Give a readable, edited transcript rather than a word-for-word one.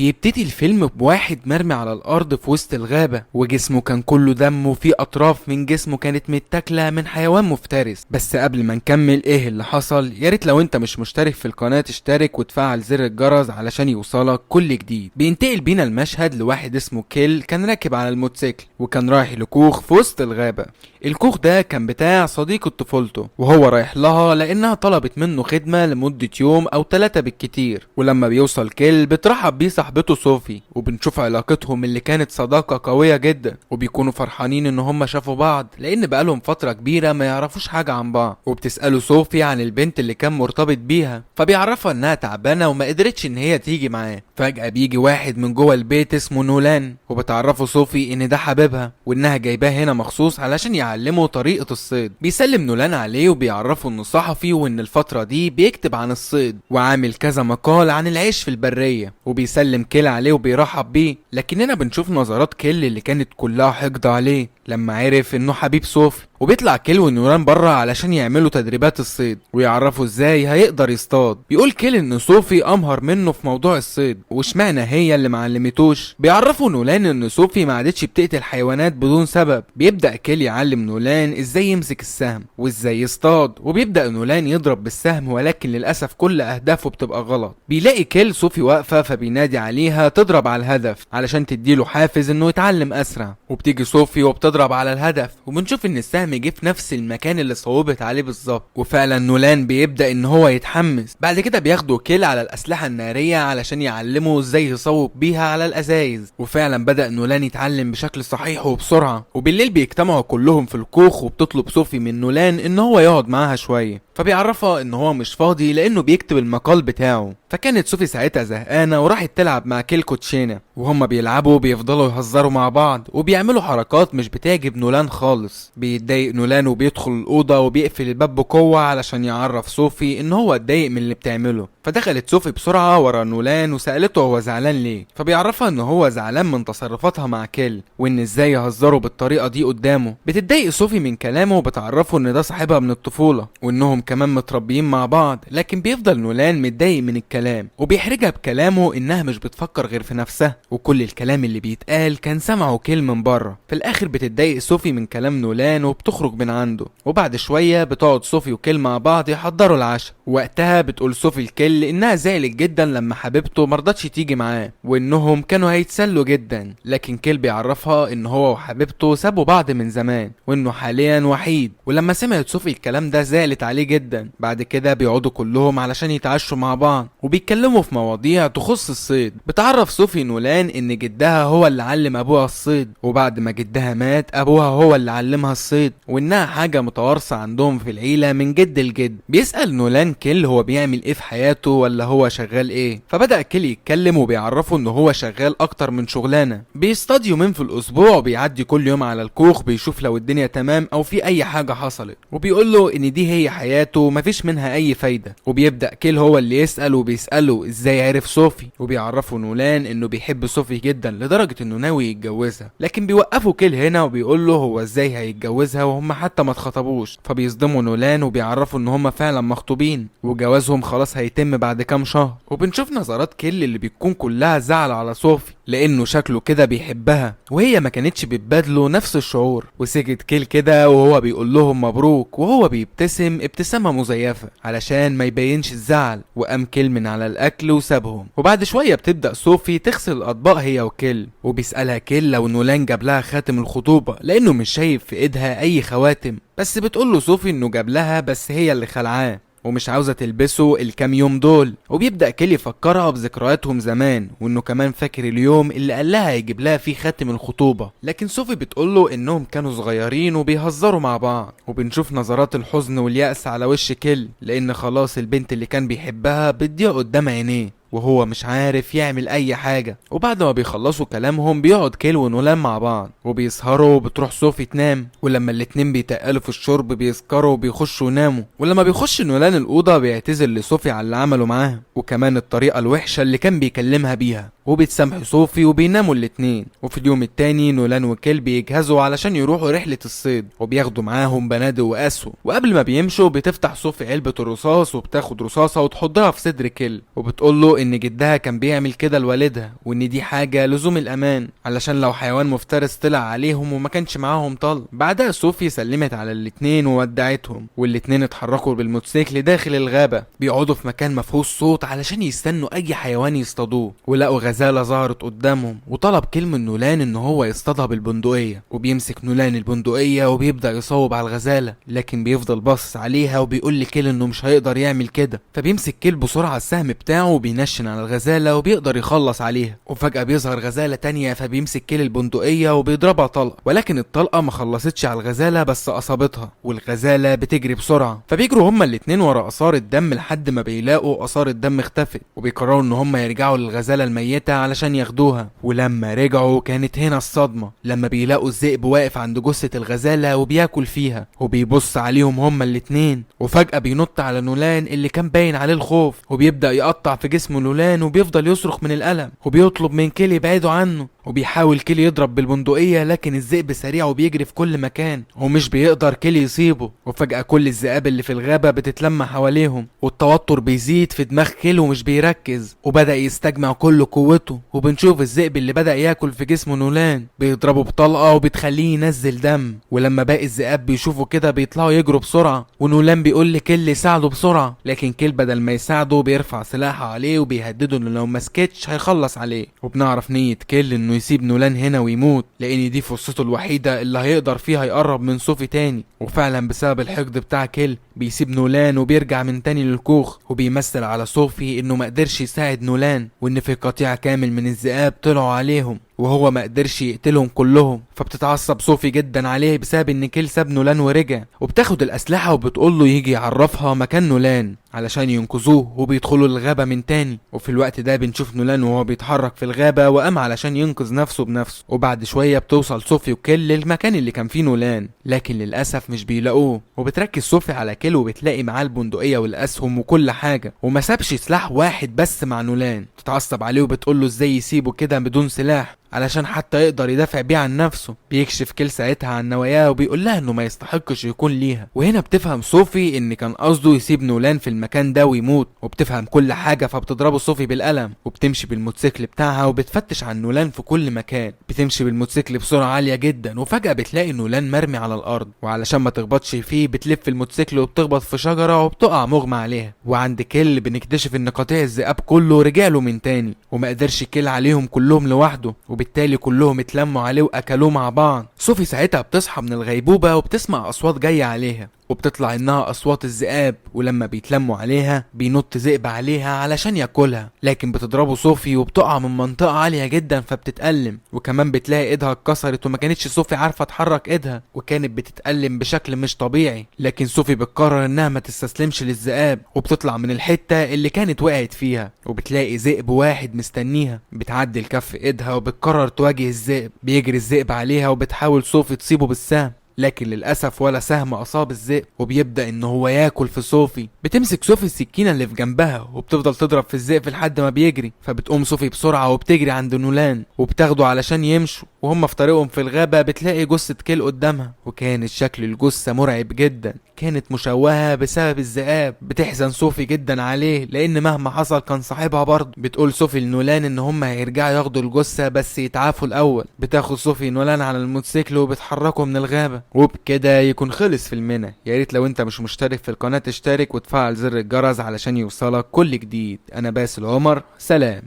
بيبتدي الفيلم بواحد مرمي على الارض في وسط الغابة، وجسمه كان كله دم وفي اطراف من جسمه كانت متاكلة من حيوان مفترس. بس قبل ما نكمل ايه اللي حصل، يا ريت لو انت مش مشترك في القناة تشترك وتفعل زر الجرس علشان يوصلك كل جديد. بينتقل بينا المشهد لواحد اسمه كيل، كان راكب على الموتوسيكل وكان رايح لكوخ في وسط الغابة. الكوخ ده كان بتاع صديقة طفولته، وهو رايح لها لانها طلبت منه خدمة لمدة يوم او 3 بالكتير. ولما بيوصل كيل بترحب بيه صاحبته صوفي، وبنشوف علاقتهم اللي كانت صداقة قوية جدا، وبيكونوا فرحانين ان هم شافوا بعض لان بقالهم فترة كبيرة ما يعرفوش حاجة عن بعض. وبتسأله صوفي عن البنت اللي كان مرتبط بيها، فبيعرفها انها تعبانة وما قدرتش ان هي تيجي معاه. فجأة بيجي واحد من جوه البيت اسمه نولان، وبتعرفه صوفي ان ده حبيبها وانها جايباه هنا مخصوص علشان يعلمه طريقة الصيد. بيسلم نولان عليه وبيعرفه انه صحفي وان الفترة دي بيكتب عن الصيد وعامل كذا مقال عن العيش في البرية. وبيسلم كيل عليه وبيرحب بيه، لكننا بنشوف نظرات كيل اللي كانت كلها حقد عليه لما عرف انه حبيب صوفي. وبيطلع كيل ونوران بره علشان يعملوا تدريبات الصيد ويعرفوا ازاي هيقدر يصطاد. بيقول كيل ان صوفي امهر منه في موضوع الصيد واشمعنى هي اللي معلمتوش. بيعرفوا نولان ان صوفي ما عادتش بتقتل حيوانات بدون سبب. بيبدا كيل يعلم نولان ازاي يمسك السهم وازاي يصطاد، وبيبدا نولان يضرب بالسهم، ولكن للاسف كل اهدافه بتبقى غلط. بيلاقي كيل صوفي واقفه فبينادي عليها تضرب على الهدف علشان تديله حافز انه يتعلم اسرع. وبتيجي صوفي وبتضرب على الهدف، وبنشوف ان السهم جه في نفس المكان اللي صوبت عليه بالظبط. وفعلا نولان بيبدا ان هو يتحمس. بعد كده بياخدوا كيل على الاسلحه الناريه علشان يعلمه ازاي يصوب بيها على الازايز، وفعلا بدا نولان يتعلم بشكل صحيح وبسرعه. وبالليل بيجتمعوا كلهم في الكوخ، وبتطلب صوفي من نولان ان هو يقعد معاها شويه، فبيعرفها ان هو مش فاضي لانه بيكتب المقال بتاعه. فكانت صوفي ساعتها زهقانه وراحت تلعب مع كيل كوتشينه، وهما بيلعبوا بيفضلوا يهزروا مع بعض وبيعملوا حركات مش بتعجب نولان خالص. بيتضايق نولان وبيدخل الاوضه وبيقفل الباب بقوه علشان يعرف صوفي ان هو اتضايق من اللي بتعمله. فدخلت صوفي بسرعه ورا نولان وسالته هو زعلان ليه، فبيعرفها ان هو زعلان من تصرفاتها مع كيل وان ازاي يهزروا بالطريقه دي قدامه. بتتضايق صوفي من كلامه وبتعرفه ان ده صاحبها من الطفوله وانهم كمان متربيين مع بعض، لكن بيفضل نولان متضايق من الكلام وبيحرجها بكلامه انها مش بتفكر غير في نفسها، وكل الكلام اللي بيتقال كان سمعه كيل من بره. في الاخر بتتضايق صوفي من كلام نولان وبتخرج من عنده. وبعد شويه بتقعد صوفي وكيل مع بعض يحضروا العشاء. وقتها بتقول صوفي لكيل انها زعلت جدا لما حبيبته مرضتش تيجي معاه وانهم كانوا هيتسلوا جدا، لكن كيل بيعرفها ان هو وحبيبته سابوا بعض من زمان وانه حاليا وحيد. ولما سمعت صوفي الكلام ده زعلت عليه جدا. بعد كده بيقعدوا كلهم علشان يتعشوا مع بعض وبيتكلموا في مواضيع تخص الصيد. بتعرف صوفي نولان ان جدها هو اللي علم ابوها الصيد، وبعد ما جدها مات ابوها هو اللي علمها الصيد، وانها حاجة متوارثة عندهم في العيلة من جد لجد. بيسأل نولان كيل هو بيعمل ايه في حياته ولا هو شغال ايه، فبدأ كيل يتكلم وبيعرفه ان هو شغال اكتر من شغلانة، بيصطاد يومين في الاسبوع وبيعدي كل يوم على الكوخ بيشوف لو الدنيا تمام او في اي حاجة حصلت، وبيقول له ان دي هي حياته ومفيش منها اي فايدة. وبيبدأ كيل هو اللي يسأل وبيسأله ازاي عرف صوفي، وبيعرفه نولان انه بيحب صوفي جدا لدرجة انه ناوي يتجوزها، لكن بيوقفوا كيل هنا وبيقول له هو ازاي هيتجوزها وهم حتى ما اتخطبوش. فبيصدموا نولان وبيعرفوا ان هم فعلا مخطوبين وجوازهم خلاص هيتم بعد كام شهر. وبنشوف نظرات كيل اللي بتكون كلها زعل على صوفي لانه شكله كده بيحبها وهي ما كانتش بتبادله نفس الشعور. وسكت كيل كده وهو بيقول لهم مبروك وهو بيبتسم ابتسامة مزيفة علشان ما يبينش الزعل، وقام كيل من على الاكل وسابهم. وبعد شوية بتبدأ صوفي تغسل الاطباق هي وكيل، وبيسألها كيل لو نولان جاب لها خاتم الخطوبة لانه مش شايف في ايدها اي خواتم، بس بتقول له صوفي انه جاب لها بس هي اللي خلعاه ومش عاوزة تلبسه الكام يوم دول. وبيبدأ كيل يفكرها بذكرياتهم زمان وانه كمان فاكر اليوم اللي قال لها يجيب لها فيه خاتم الخطوبة، لكن صوفي بتقوله انهم كانوا صغيرين وبيهزروا مع بعض. وبنشوف نظرات الحزن واليأس على وش كيل لان خلاص البنت اللي كان بيحبها بتضيع قدام عينيه وهو مش عارف يعمل اي حاجة. وبعد ما بيخلصوا كلامهم بيقعد كيل ونولان مع بعض وبيسهروا وبتروح صوفي تنام، ولما الاتنين بيتقلوا في الشرب بيسكروا وبيخشوا يناموا. ولما بيخش نولان الأوضة بيعتذر لصوفي على اللي عمله معاها وكمان الطريقة الوحشة اللي كان بيكلمها بيها، وبتسامحوا صوفي وبيناموا الاتنين. وفي اليوم التاني نولان وكيل بيجهزوا علشان يروحوا رحلة الصيد وبياخدوا معاهم بنادق واسهم. وقبل ما بيمشوا بتفتح صوفي علبة الرصاص وبتاخد رصاصة وتحطها في صدر كيل وبتقول له ان جدها كان بيعمل كده لوالدها، وان دي حاجة لزوم الامان علشان لو حيوان مفترس طلع عليهم وما كانش معاهم طلق. بعدها صوفي سلمت على الاتنين وودعتهم، والاتنين اتحركوا بالموتوسيكل داخل الغابة. بيقعدوا في مكان مفهوش صوت علشان يستنوا اي حيوان يصطادوه، ولقوا غزالة ظهرت قدامهم، وطلب كيل من نولان ان هو يصطادها بالبندقية. وبيمسك نولان البندقية وبيبدأ يصوب على الغزالة، لكن بيفضل باصص عليها وبيقول لكيل انه مش هيقدر يعمل كده. فبيمسك كيل بسرعة السهم بتاعه وبينشن على الغزالة وبيقدر يخلص عليها. وفجأة بيظهر غزالة تانية، فبيمسك كيل البندقية وبيضربها طلقة، ولكن الطلقة ما خلصتش على الغزالة بس أصابتها، والغزالة بتجري بسرعة. فبيجروا هما الاتنين ورا آثار الدم لحد ما بيلاقوا آثار الدم اختفت، وبيقرروا ان هما يرجعوا للغزالة الميتة علشان ياخدوها. ولما رجعوا كانت هنا الصدمة، لما بيلاقوا الذئب واقف عند جثة الغزالة وبياكل فيها وبيبص عليهم هما الاتنين. وفجأة بينط على نولان اللي كان باين عليه الخوف، وبيبدأ يقطع في جسم نولان وبيفضل يصرخ من الألم، وبيطلب من كيل يبعدوا عنه. وبيحاول كيل يضرب بالبندقية، لكن الذئب سريع وبيجري في كل مكان ومش بيقدر كيل يصيبه. وفجأة كل الذئاب اللي في الغابة بتتلم حواليهم، والتوتر بيزيد في دماغ كيل ومش بيركز، وبدأ يستجمع كل قوته. وبنشوف الذئب اللي بدأ ياكل في جسم نولان بيضربه بطلقة وبتخليه ينزل دم. ولما باقي الذئاب بيشوفوا كده بيطلعوا يجروا بسرعة، ونولان بيقول لكيل يساعده بسرعة، لكن كيل بدل ما يساعده بيرفع سلاحه عليه وبيهدده انه لو مسكتش هيخلص عليه. وبنعرف نية كيل انه يسيب نولان هنا ويموت، لان دي فرصته الوحيدة اللي هيقدر فيها يقرب من صوفي تاني. وفعلا بسبب الحقد بتاع كيل بيسيب نولان وبيرجع من تاني للكوخ، وبيمثل على صوفي انه ما قدرش يساعد نولان، وان في قطيع كامل من الذئاب طلعوا عليهم وهو ما قدرش يقتلهم كلهم. فبتتعصب صوفي جدا عليه بسبب ان كيل ساب نولان ورجع، وبتاخد الاسلحة وبتقول له يجي يعرفها مكان نولان علشان ينقذوه، وبيدخلوا الغابة من تاني. وفي الوقت ده بنشوف نولان وهو بيتحرك في الغابة وقام علشان ينقذ نفسه بنفسه. وبعد شوية بتوصل صوفي وكيل للمكان اللي كان فيه نولان، لكن للاسف مش بيلاقوه. وبتركز صوفي على كيل وبتلاقي معاه البندقية والاسهم وكل حاجة، وما سابش سلاح واحد بس مع نولان. بتتعصب عليه وبتقول له ازاي يسيبه كده بدون سلاح علشان حتى يقدر يدافع بيه عن نفسه. بيكشف كيل ساعتها عن نواياه وبيقول لها انه ما يستحقش يكون ليها. وهنا بتفهم صوفي ان كان قصده يسيب نولان في المكان ده ويموت، وبتفهم كل حاجة. فبتضربه صوفي بالقلم وبتمشي بالموتوسيكل بتاعها وبتفتش عن نولان في كل مكان. بتمشي بالموتوسيكل بسرعة عالية جدا، وفجاة بتلاقي نولان مرمي على الارض، وعلشان ما تخبطش فيه بتلف الموتوسيكل وبتخبط في شجرة وبتقع مغمى عليها. وعند كيل بنكتشف ان قطيع الذئاب كله رجع له من تاني، وما قدرش كيل عليهم كلهم لوحده، وبالتالي كلهم اتلموا عليه واكلوه مع بعض. صوفي ساعتها بتصحى من الغيبوبة وبتسمع اصوات جاية عليها، وبتطلع انها اصوات الذئاب. ولما بيتلموا عليها بينط ذئب عليها علشان ياكلها، لكن بتضربه صوفي وبتقع من منطقة عالية جدا فبتتألم. وكمان بتلاقي ايدها اتكسرت وما كانتش صوفي عارفة تحرك ايدها، وكانت بتتألم بشكل مش طبيعي. لكن صوفي بتقرر انها ما تستسلمش للذئاب، وبتطلع من الحتة اللي كانت وقعت فيها، وبتلاقي ذئب واحد مستنيها. بتعدل كف ايدها وبتقرر تواجه الذئب. بيجري الذئب عليها وبتحاول صوفي تصيبه بالسهم، لكن للأسف ولا سهم أصاب الذئب، وبيبدأ إن هو ياكل في صوفي. بتمسك صوفي السكينة اللي في جنبها وبتفضل تضرب في الذئب لحد ما بيجري. فبتقوم صوفي بسرعة وبتجري عند نولان وبتاخده علشان يمشوا. وهم في طريقهم في الغابة بتلاقي جثة كيل قدامها، وكانت شكل الجثة مرعب جدا، كانت مشوهة بسبب الذئاب. بتحزن صوفي جدا عليه لأن مهما حصل كان صاحبها برضه. بتقول صوفي لنولان إن هم هيرجعوا ياخدوا الجثة بس يتعافوا الأول. بتاخد صوفي نولان على الموتوسيكل وبتحركه من الغابة. وبكده يكون خلص فيلمنا. يا ريت لو انت مش مشترك في القناة تشترك وتفعل زر الجرس علشان يوصلك كل جديد. انا باسل عمر، سلام.